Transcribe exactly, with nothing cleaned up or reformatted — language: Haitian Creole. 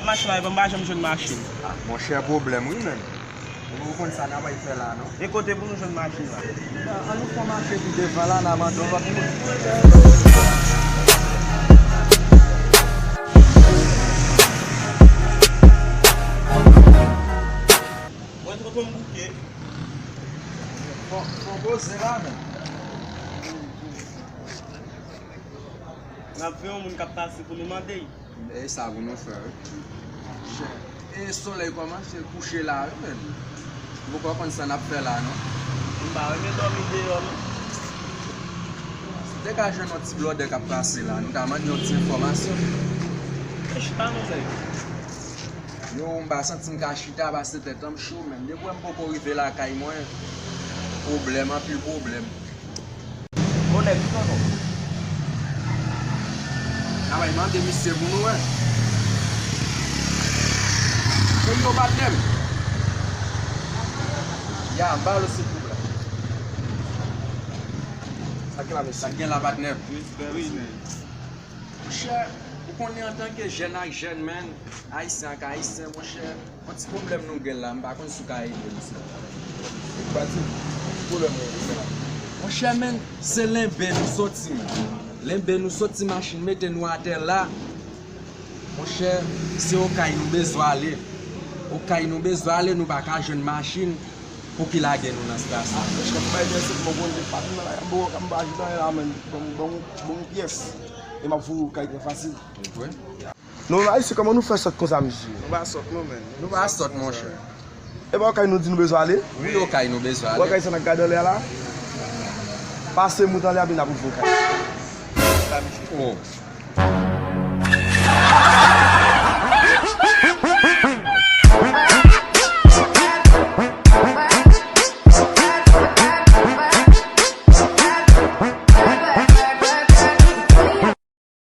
Machin la, epi m pa janm jwenn machin. Ah, monchè, pwoblèm wi, menm. Ou konn sa n ap fè la, non? E kote pou nou jwenn machin la? An nou fè mache pi devan la, n a mande yon lòt moun. Mwen twò konn bouke. Fò, fò poze la, menm. N ap fè yon moun k ap pase pou nou mande. E sa pou nou fè, wi. Monchè, e solèy kòmanse kouche la, wi, menm. Ou poko konn sa n ap fè la, non. M pa renmen dòmi deyò, non. Si te ka jwenn yon ti blòdè k ap pase la, nou ta mande yon ti enfòmasyon. E chita non, nèg. Yo, m pa santi m ka chita, pase tèt an m cho, menm. Depi wè m poko rive lakay mwen, pwoblèm, anpil pwoblèm. Bon nèg, ki non non? Travay mande misye pou nou wè. Peyi yo patnè m. Ya, m ba yo sou kou la. Sa k gen la, mesye? Sa k gen la, patnè m? Respè, respè. Monchè, ou konnen antanke jèn ak jèn, menm, ayisyen ak ayisyen, monchè, yon ti pwoblèm nou gen la, m pa konn si w ka ede m, sou. Pati, ki pwoblèm nou gen la? Monchè, menm, se Lenbe nou soti, menm. Lenbe nou soti, machin mete nou atè la. Monchè, se Okay nou bezwen ale. Okay nou bezwen ale, nou pa ka jwenn machin pou ki lage nou nan estasyon. Ah, monchè, bay mèsi pou bon Bondye, pa vin nan la, m pa, m pa ajoute anyen la, menm. Ban m, ban m, ban m pyès. E m ap voye Okay trè fasil. Ou kwè? Non, men ayisyen, kòman nou fè sòt konsa, mesye? Nou pa sòt, non, men. Nou pa sòt, monchè. E pa Okay nou di nou bezwen ale? Wi, Okay nou bezwen ale. Ou wè Okay sa n ap gade anlè a la? Pase mout anlè a, vin ap ouvri Okay. Oh.